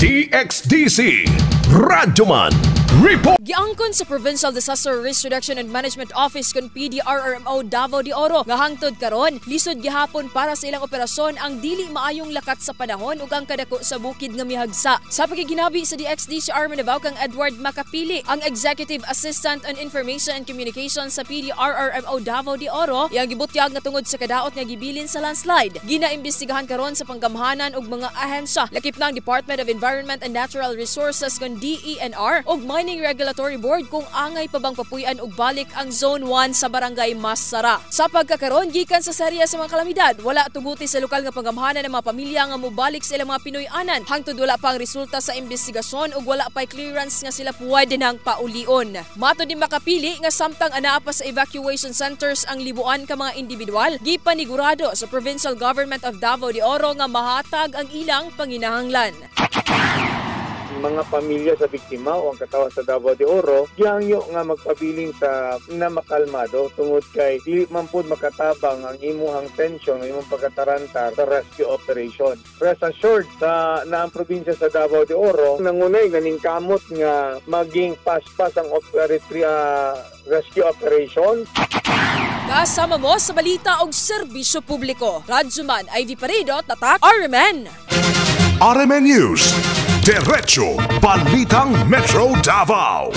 DXDC Radyoman Report. Giangkon sa Provincial Disaster Risk Reduction and Management Office kon PDRRMO Davao de Oro nga hangtod karon lisod gihapon para sa ilang operasyon ang dili maayong lakat sa panahon ug ang kadako sa bukid nga mihagsa. Sa pakiginabi sa DXDC Davao kang Edward Macapili, ang Executive Assistant on Information and Communication sa PDRRMO Davao de Oro, iyang gibutyag nga tungod sa kadaot nga gibilin sa landslide, ginaimbestigahan karon sa panggamhanan ug mga ahensya, lakip na ang Department of Environment and Natural Resources kon DENR ug Mining Regulatory Board kung angay pa bang papuy-an og balik ang Zone 1 sa Barangay Masara. Sa pagkakaron, gikan sa serya sa mga kalamidad, wala tuguti sa lokal nga panggamhanan ng mga pamilya nga mobalik sa ilang mga Pinoy-anan hangtod wala pa ang resulta sa investigasyon ug wala pa'y clearance nga sila pwede nang paulion. Matod ni Makapili nga samtang anaa pa sa evacuation centers ang libuan ka mga individual, gipanigurado sa Provincial Government of Davao de Oro nga mahatag ang ilang panginahanglan. Mga pamilya sa biktima o ang katawhan sa Davao de Oro gihangyo nga magpabilin sa na makalmado tungod kay dili man pud makatabang ang imuhang tension, ang imong pagkatarantar sa rescue operation. Rest assured sa na ang probinsya sa Davao de Oro nangunay naningkamot nga maging paspas ang rescue operation. Kasama mo sa balita og serbisyo publiko. Radyoman Ivy Paredo, Tatak, RMN. RMN News. Diretso Balitang Metro Davao.